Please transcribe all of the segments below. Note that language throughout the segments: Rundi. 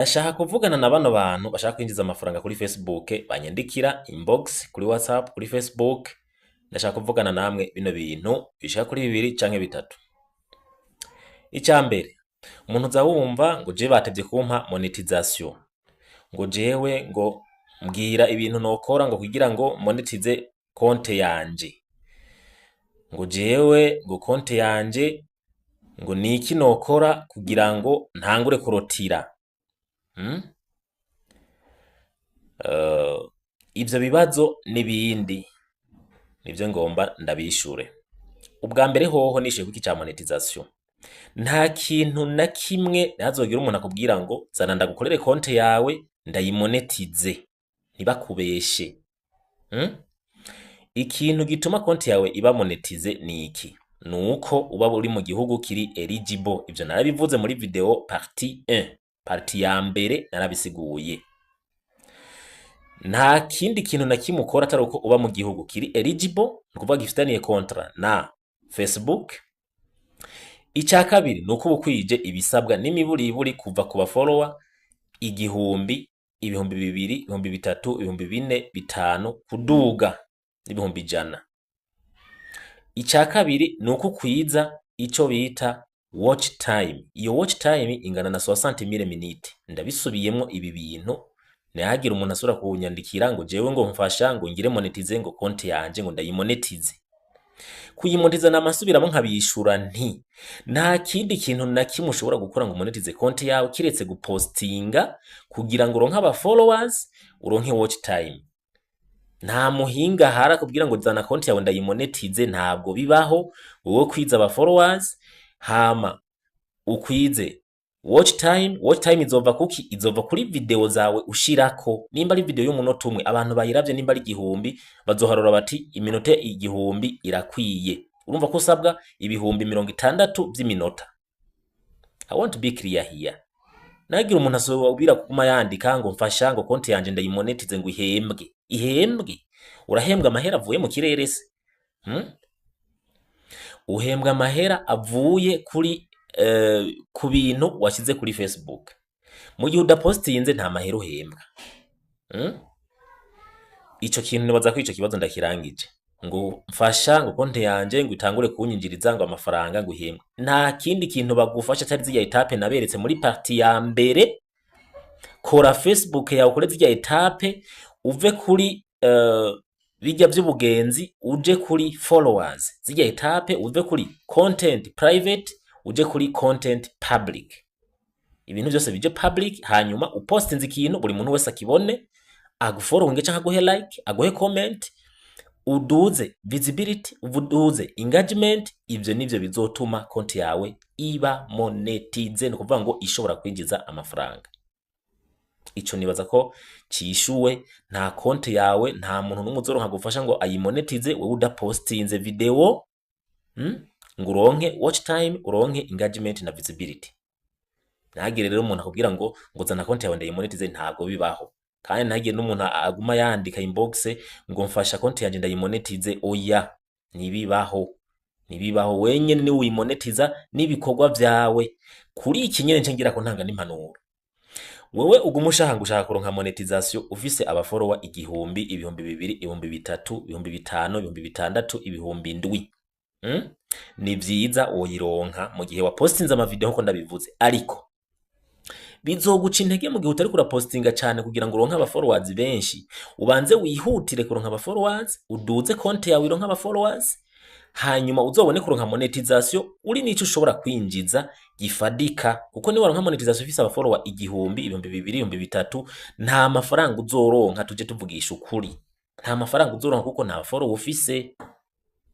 Ndashaka kuvugana na bano bantu bashaka kwinjiza amafaranga kuri Facebook, banyandikira inbox kuri WhatsApp, kuri Facebook. Ndashaka kuvugana namwe bino bintu bishika kuri bibiri canke bitatu. Ica mbere, umuntu uza wumva ngo jewe batevye kumpa monetization, ngo jewe ngo mbwira ibintu nokora ngo kugira ngo monetize konte yanje, ngo jewe ngo konte yanje ngo niki nokora kugira ngo ntangure kurotira. Ivyo bibazo n'ibindi nivyo ngomba ndabishure. Ubwa mbere hoho nishuye kuki ca monetization. Nta kintu na kimwe, ntihazogire umuntu akubwira ngo zana ndagukorere konte yawe ndayimonetize, ntibakubeshe. Ikintu gituma konti yawe iba monetize ni iki? Nuko uba uri mu gihugu kiri eligible. Ivyo narabivuze muri video partie 1, partie ya mbere narabisiguye. Nta kindi kintu na kimwe ukora atari uko uba mu gihugu kiri eligible, ni ukuvuga gifitaniye contrat na Facebook. Ica kabiri ni uko uba ukwije ibisabwa n'imiburiburi kuva ku ba follower 1000, 2000, 3000, 4000, 5000 kuduga n'100,000. Ica kabiri ni uko ukwiza ico bita watch time. Iyo watch time ingana na 60 000 minutes. Ndabisubiyemwo ibi bintu, ntihagire umuntu asubira kunyandikira ngo jewe ngo mfasha ngo ngire monetize ngo konti yanje ngo ndayimonetize. Kuyimonetiza nama nsubiramo nkabishura nti nta kindi kintu na kimwe ushobora gukora ngo umonetize konti yawe kiretse gupostinga kugira ngo uronke aba followers, uronke watch time. Nta muhinga ahari akubwira ngo zana konti yawe ndayimonetize, ntabwo bibaho. Wowe kwiza aba followers hama ukwize watch time. Watch time izova kuki? Izova kuri video zawe ushirako. Nimba ari video y'umunota umwe, abantu bayiravye nimba ari 1000, bazoharura bati iminota 1000 irakwiye. Urumva ko usabwa 60,000 vy'iminota. I want to be clear here. Nagira umuntu asubira kuguma yandika ngo mfasha ngo konti yanje ndayimonetize ngo ihembwe. Ihembwe? Urahembwa amahera avuye mu kirere se? Uhembwa amahera avuye kuri ku bintu washize kuri Facebook. Mu gihe udapostinze nta mahera uhembwa. Ico kintu nibaza ko ico kibazo ndakirangije. Ngo mfasha ngo konti yanje ngo itangure kunyinjiriza ngo amafaranga ngo ihembwe. Nta kindi kintu bagufasha atari zirya étapes naberetse muri partie ya mbere. Kora Facebook yawe, ukore zirya étapes, uve kuri bijya vy'ubugenzi uje kuri followers. Zirya étapes, uve kuri content private uje kuri content public. Ibintu byose bije public, hanyuma upostinze ikintu buri muntu wese akibone, agufollowinge canke aguhe like, aguhe comment, uduze visibility, uduze engagement. Ivyo nivyo bizotuma konti yawe iba monetize, ni ukuvuga ngo ishobora kwinjiza amafaranga. Ico nibaza ko cishuwe. Nta konti yawe, nta muntu n'umwe uzoronka gufasha ngo ayimonetize wewe udapostinze video, ngo uronke watch time, uronke engagement na visibility. Ntihagire rero umuntu akubwira ngo zana konti yawe ndayimonetize, ntabwo bibaho. Kandi ntihagire n'umuntu aguma yandika inbox ngo mfasha konti yanje ndayimonetize. Oya, ntibibaho, ntibibaho. Wenyene niwe uyimonetiza n'ibikorwa vyawe. Kuri iki nyene nce ngira ko ntanga n'impanuro. Wewe uguma ushaka ngo ushaka kuronka monetization ufise aba follower 1000, 2000, 3000, 5000, 6000, 7000? Ni vyiza, woyironka mu gihe wapostinze amavideo nkuko ndabivuze, ariko bizoguca intege mu gihe utariko urapostinga cane kugira ngo uronke aba followers benshi. Ubanze wihutire kuronka aba followers, uduze konti yawe ironke aba followers, hanyuma uzobone kuronka monetization uri nico ushobora kwinjiza gifadika. Kuko niba waronka monetization ufise aba follower 1000, 2000, 3000, nta mafaranga uzoronka. Tuje tuvugisha ukuri, nta mafaranga uzoronka kuko nta follower ufise,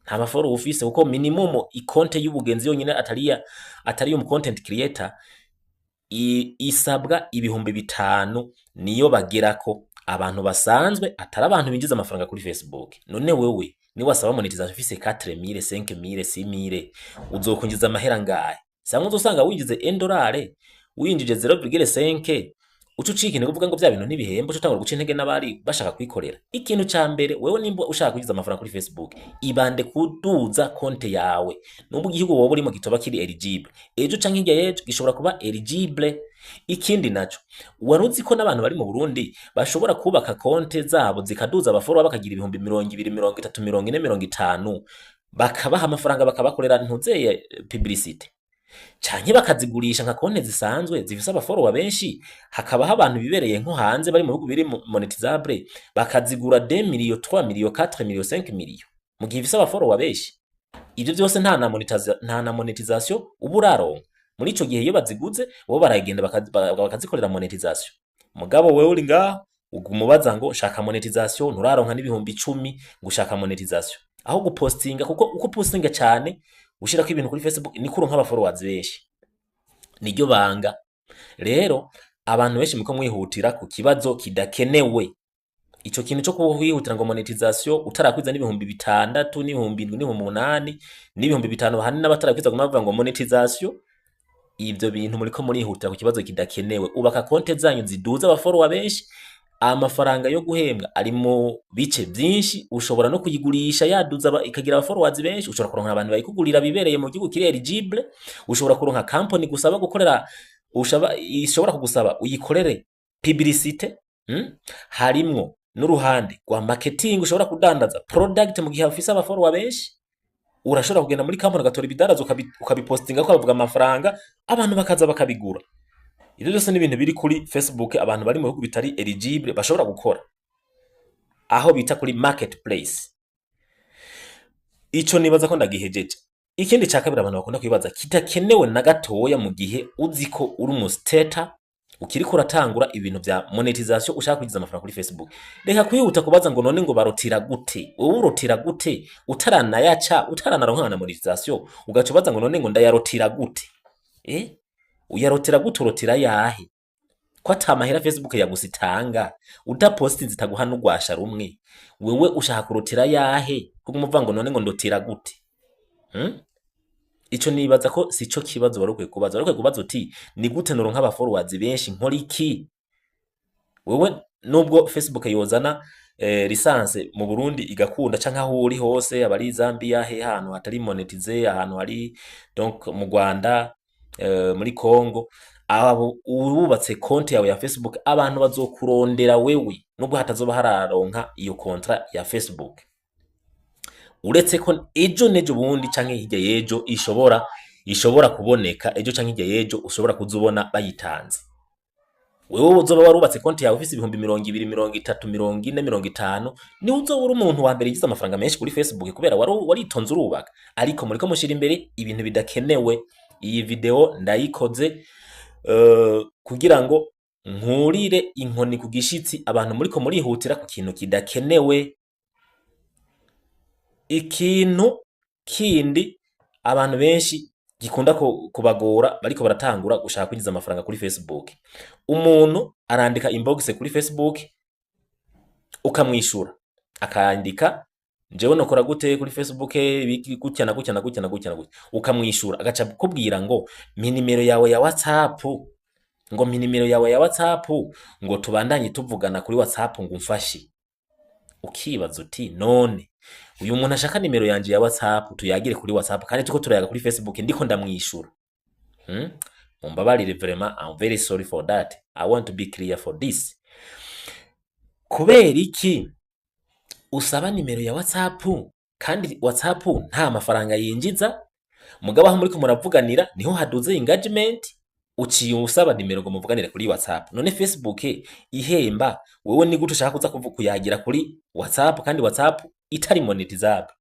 nta ma follower ufise. Kuko minimum ikonte y'ubugenzi yonyine atari umu content creator isabwa 5000, niyo bagerako abantu basanzwe atari abantu binjiza amafaranga kuri Facebook. None wewe ni wasaba monetization ufise 4000, 5000, 6000, uzokwinjiza amahera ngahe? Sangwa uzosanga winjize 1 dollar, winjije 0,5, uca ucika intege uvuga ngo vya bintu ntibihemba, uca utangura guca intege n'abari bashaka kwikorera. Ikintu ca mbere, wewe nimba ushaka kwinjiza amafaranga kuri Facebook, ibande kuduza konte yawe. Nubwo igihugu wowe urimo kitoba kiri eligible, ejo canke hirya y'ejo gishobora kuba eligible. Ikindi naco, wari uzi ko n'abantu bari mu Burundi bashobora kubaka konte zabo zikaduza aba follower, bakagira 20,000, 30,000, 40,000, 50,000, bakabaha amafaranga bakabakorera ntuzeye publicité, canke bakazigurisha nka konte zisanzwe zifise aba follower benshi, hakabaho abantu bibereye nko hanze bari mu bihugu biri monetizable, bakazigura 2 millions, 3 millions, 4 millions, 5 millions, mu gihe ifise aba follower benshi? Ivyo vyose nta na monetisation uba uraronka muri ico gihe. Iyo baziguze bo baragenda bakazikorera monetisation, mugabo wewe uri ngaho uguma ubaza ngo shaka monetisation, nturaronka n'10,000 ngo ushaka monetisation. Aho gupostinga, kuko uko postinga cyane ushirako ibintu kuri Facebook niko uronka aba followers benshi, niryo banga. Rero abantu benshi muko mwihutira ku kibazo kidakenewe. Ico kintu co kwihutira ngo monetisation utarakwiza n'6,000, n'7,000, n'8,000, n'5,000, bahani n'abatarakwiza guma bavuga ngo monetisation, ivyo bintu muriko murihutira ku kibazo kidakenewe. Ubaka konte zanyu ziduza aba follower benshi. Amafaranga yo guhembwa ari mu bice vyinshi. Ushobora no kuyigurisha yaduza ikagira aba followers benshi, ushobora kuronka abantu bayikugurira bibereye mu gihugu kiri eligible, ushobora kuronka company gusaba gukorera ushaba ishobora kugusaba uyikorere publicité. Harimwo n'uruhande rwa marketing, ushobora kudandaza product mu gihe ufise aba follower benshi. Urashobora kugenda muri company ugatora ibidandaza, ukabipostinga ko bavuga amafaranga, abantu bakaza bakabigura. Ivyo byose ni ibintu biri kuri Facebook abantu bari mu bihugu bitari eligible bashobora gukora, aho bita kuri marketplace. Ico nibaza ko ndagihejeje. Ikindi ca kabiri abantu bakunda kwibaza kidakenewe na gatoya, mu gihe uzi ko uri umu starter ukiriko uratangura ibintu vya monetization, ushaka kwinjiza amafaranga kuri Facebook, reka kwihuta kubaza ngo none ngo barotira gute? Wowe urotira gute utaranayaca, utaranaronka na monetization, ugaca ubaza ngo none ngo ndayarotira gute? Eh, uyarotira gute? Urotira yahe ko ata mahera Facebook yagusa itanga? Udapostinze itaguha n'urwasha rumwe. Wewe ushaka kurotira yahe kuko umuvuga ngo none ngo ndotira gute? Ico nibaza ko sico kibazo wari ukwiye kubaza. Wari ukwiye kubaza uti: ni gute noronka aba followers benshi? Nkora iki? Wewe nubwo Facebook yozana licence mu Burundi igakunda, canke aho uri hose, abari Zambia, he hantu hatari monetize, ahantu hari donc mu Rwanda, muri Congo, abo wubatse konti yawe ya Facebook abantu bazokurondera wewe nubwo hatazoba hararonka iyo contrat ya Facebook. Uretse ko ejo nejo bundi canke hirya y'ejo ishobora kuboneka, ejo canke hirya y'ejo ushobora kuzubona bayitanze. Wewe uzoba warubatse konti yawe ufise 20,000, 30,000, 40,000, 50,000, niwe uzoba uri umuntu wa mbere yigize amafaranga menshi kuri Facebook, kubera wari waritonze urubaka. Ariko muriko mushira imbere ibintu bidakenewe. Iyi video ndayikoze kugira ngo nkurire inkoni ku gishitsi abantu muriko murihutira ku kintu kidakenewe. Ikintu kindi abantu benshi gikunda kubagora bariko baratangura gushaka kwinjiza amafaranga kuri Facebook, umuntu arandika inbox kuri Facebook, ukamwishura, akandika: "Jewe nokora gute kuri Facebook biki gutya na gutya na gutya na gutya na gutya?" Ukamwishura, agaca kukubwira ngo: "Mpa nimero yawe ya WhatsApp", ngo: "Mpa nimero yawe ya WhatsApp", ngo: "Tubandanye tuvugana kuri WhatsApp", ngo: "Umfashe." Ukibaza uti: none uyu muntu ashaka nimero yanje ya WhatsApp tuyagire kuri WhatsApp, kandi turiko turayaga kuri Facebook, ndiko ndamwishura? Mumbabarire vraiment, I'm very sorry for that. I want to be clear for this. Kubera iki usaba nimero ya WhatsApp kandi WhatsApp nta mafaranga yinjiza? Mugabo aho muriko muravuganira niho haduze engagement. Uciye usaba nimero ngo muvuganire kuri WhatsApp. None Facebook ihemba, wewe ni gute ushaka kuza kuyagira kuri WhatsApp kandi WhatsApp itari monetizable?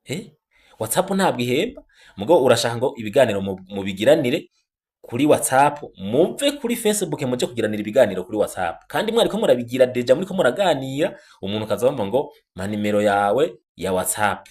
Eh, WhatsApp ntabwo ihemba, mugabo urashaka ngo ibiganiro mubigiranire kuri WhatsApp, muve kuri Facebook muje kugiranira ibiganiro kuri WhatsApp, kandi mwariko murabigira déjà, muriko muraganira, umuntu kaza bumva ngo: "Mpa nimero yawe ya WhatsApp."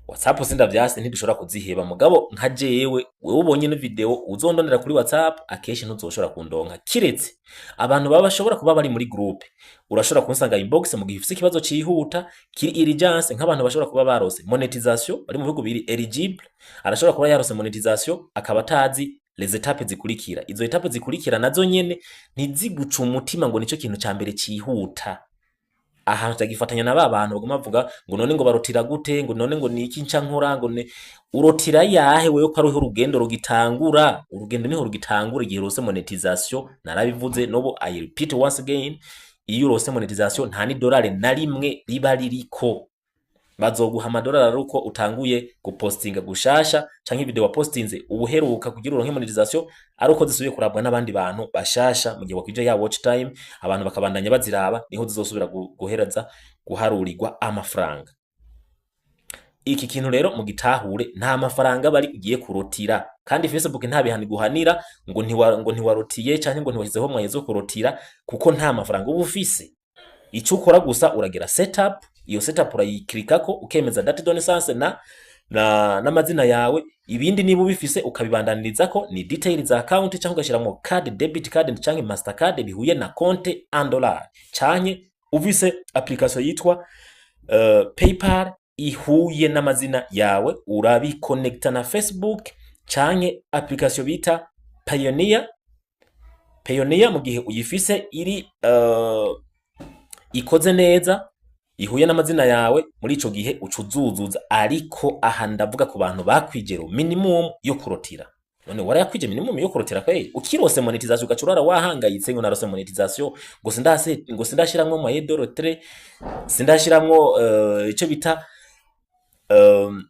WhatsApp sindavyase, ntidushobora kuziheba, mugabo nka jewe, wewe ubonye ino video uzondonera kuri WhatsApp, akenshi ntuzoshobora kundonka, kiretse abantu baba bashobora kuba bari muri groupe. Urashobora kunsanga inbox mu gihe ufise ikibazo cihuta kiri urgence, nk'abantu bashobora kuba barose monetization bari mu bihugu biri eligible. Arashobora kuba yarose monetization akaba atazi les étapes zikurikira. Izo étapes zikurikira nazo nyene ntiziguca umutima ngo nico kintu ca mbere cihuta. Ahantu utagifatanya na ba bantu baguma bavuga ngo none ngo barotira gute, ngo none ngo niki nca nkora, ngo ne urotira yahe wewe, ko ariho urugendo rugitangura? Urugendo niho rugitangura igihe urose monetization. Narabivuze, nobo I repeat once again: iyo urose monetization, nta n'idolari na rimwe riba ririko. Bazoguha amadolari ari uko utanguye gupostinga gushasha, canke video wapostinze ubuheruka kugira uronke monetization ari uko zisubiye kurabwa n'abandi bantu bashasha. Mu gihe wakwije ya watch time, abantu bakabandanya baziraba, niho zizosubira guhereza guharurirwa amafaranga. Iki kintu rero mugitahure: nta mafaranga bari ugiye kurotira, kandi Facebook nta bihano iguhanira ngo ntiwarotiye canke ngo ntiwashyizeho moyens zo kurotira, kuko nta mafaranga uba ufise. Icyo ukora gusa, uragira setup. Iyo setup urayiklikako, ukemeza date de naissance na n'amazina yawe. Ibindi niba ubifise ukabibandaniriza ni details za account, cyangwa ugashyiramo card, debit card canke Mastercard bihuye na compte en dollar, canke ufise application yitwa PayPal ihuye n'amazina yawe, urabikonekta na Facebook, canke application bita Payoneer. Payoneer mu gihe uyifise iri ikoze neza, ihuye n'amazina yawe, muri ico gihe uca uzuzuza. Ariko aha ndavuga ku bantu bakwije minimum yo kurotira. None warayakwije minimum yo kurotira kweli? Ukirose monetization ugaca urara wahangayitse ngo narose monetization, ngo sindase, ngo sindashiramwo moyen de retrait, sindashiramwo ico bita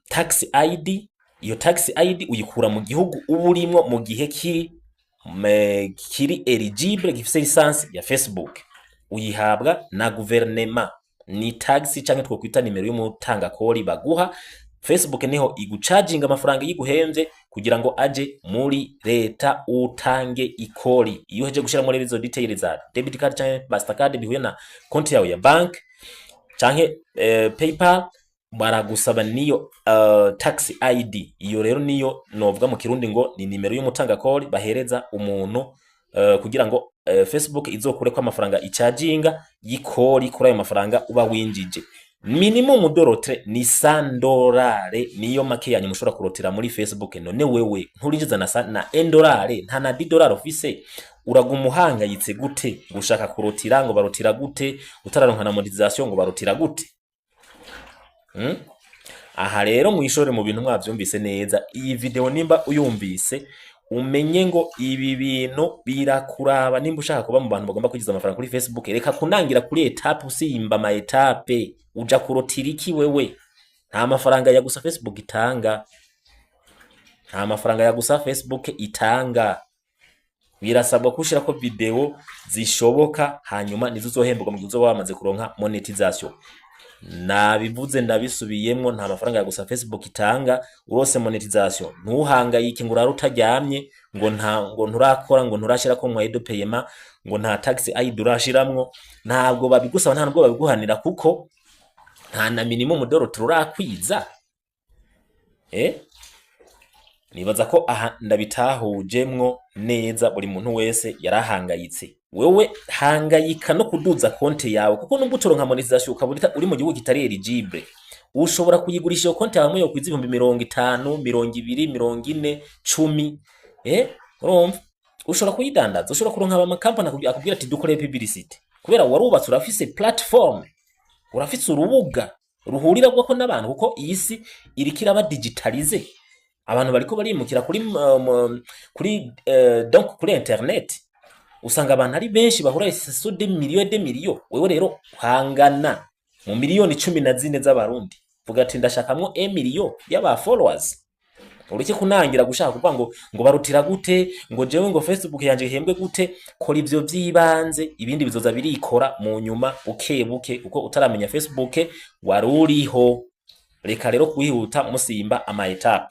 tax ID. Iyo tax ID uyikura mu gihugu uba urimwo mu gihe kiri eligible, gifise licence ya Facebook. Uyihabwa na guverinema, ni tax canke twokwita nimero y'umutangakori baguha. Facebook niho igucharginga amafaranga yiguhemvye kugira ngo aje muri leta, utange ikori. Iyo uheje gushira muri izo details za debit card canke Mastercard bihuye na konti yawe ya bank canke PayPal, baragusaba niyo tax ID. Iyo rero niyo novuga mu Kirundi ngo ni nimero y'umutangakori bahereza umuntu kugira ngo Facebook izokureko amafaranga icharginga y'ikori kuri ayo mafaranga uba winjije. Minimum de retrait ni $100, niyo make yanyu mushobora kurotera muri Facebook. None wewe nturinjiza na $1, nta na $10 ufise, uraguma uhangayitse gute gushaka kurotira, ngo barotira gute, utararonka na monetization, ngo barotira gute? Aha rero mwishore mu bintu mwavyumvise neza. Iyi video nimba uyumvise, umenye ngo ibi bintu birakuraba. Nimba ushaka kuba mu bantu bagomba kwinjiza amafaranga kuri Facebook, reka kunangira kuri étape, usimba ama étapes. Uja kurotira iki wewe? Nta mafaranga ya gusa Facebook itanga, nta mafaranga ya gusa Facebook itanga. Birasabwa ko ushirako video zishoboka, hanyuma nizo uzohemberwa mu gihe uzoba wamaze kuronka monetization. Nabivuze, ndabisubiyemwo: nta mafaranga ya gusa Facebook itanga. Urose monetization, ntuhangayike ngo urare utaryamye ngo nta ngo nturakora, ngo nturashirako moyen de paiement, ngo nta tax ID urashiramwo. Ntabwo babigusaba, nta nubwo babiguhanira, kuko nta na minimum de retrait urakwiza. Nibaza ko aha ndabitahujemwo neza. Buri muntu wese yarahangayitse. Wewe hangayika no kuduza konte yawe, kuko nubwo utoronka monetization ukaba uri mu gihugu kitari eligible, ushobora kuyigurisha iyo konte yawe yo kwiza 50,000, 20, 40, 10. Urumva ushobora kuyidandaza, ushobora kuronka amakampani akubwira ati: "Dukoreye publicity", kubera warubatse, urafise platform, urafise urubuga ruhurirwako n'abantu, kuko iyi si iriko iraba digitalisée. Abantu bariko barimukira kuri donc kuri internet. Usanga abantu ari benshi bahura, ce sont des millions, des millions. Wewe rero hangana mu miliyoni 14 z'Abarundi, vuga ati: "Ndashakamwo 1 million y'aba followers." Ureke kunangira gushaka kuvuga ngo barutira gute, ngo jewe ngo Facebook yanje ihembwe gute. Kora ivyo vy'ibanze, ibindi bizoza birikora mu nyuma buke buke, kuko utaramenya Facebook waruriho. Reka rero kwihuta musimba ama étapes.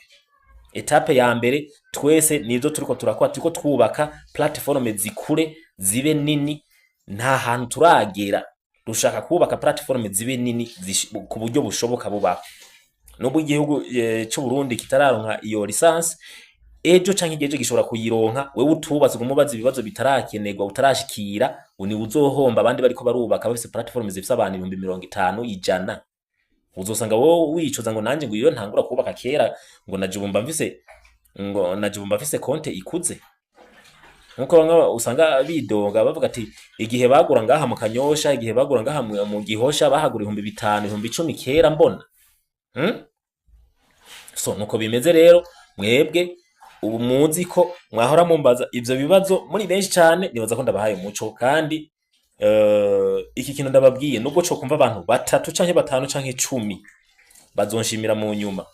Étape ya mbere twese nizo turiko turakora, turiko twubaka platform zikure, zibe nini. Nta hantu turagera. Dushaka kubaka platform zibe nini ku buryo bushoboka bubaho. Nubwo igihugu c'u Burundi kitararonka iyo licence, ejo canke ejo gishobora kuyironka. Wewe utubatse, umubaza ibibazo bitarakenerwa, utarashikira, ni uzohomba. Abandi bariko barubaka bafise platform zifise abantu 50,000, 100. Uzosanga wowe wicuza ngo nanje ngo iyo ntangura kubaka kera, ngo naje ubumba mfise, ngo naje ubumba mfise konte ikuze. Nkuko bamwe usanga bidoga bavuga ati igihe bagura ngaha mu Kanyosha, igihe bagura ngaha mu Gihosha bahagura 5000, 10,000 kera mbona. So nuko bimeze rero. Mwebwe ubu muzi ko mwahora mumbaza ivyo bibazo muri benshi cane, nibaza ko ndabahaye umuco. Kandi iki kintu ndababwiye, nubwo co kumva abantu batatu canke batanu canke 10, bazonshimira mu nyuma.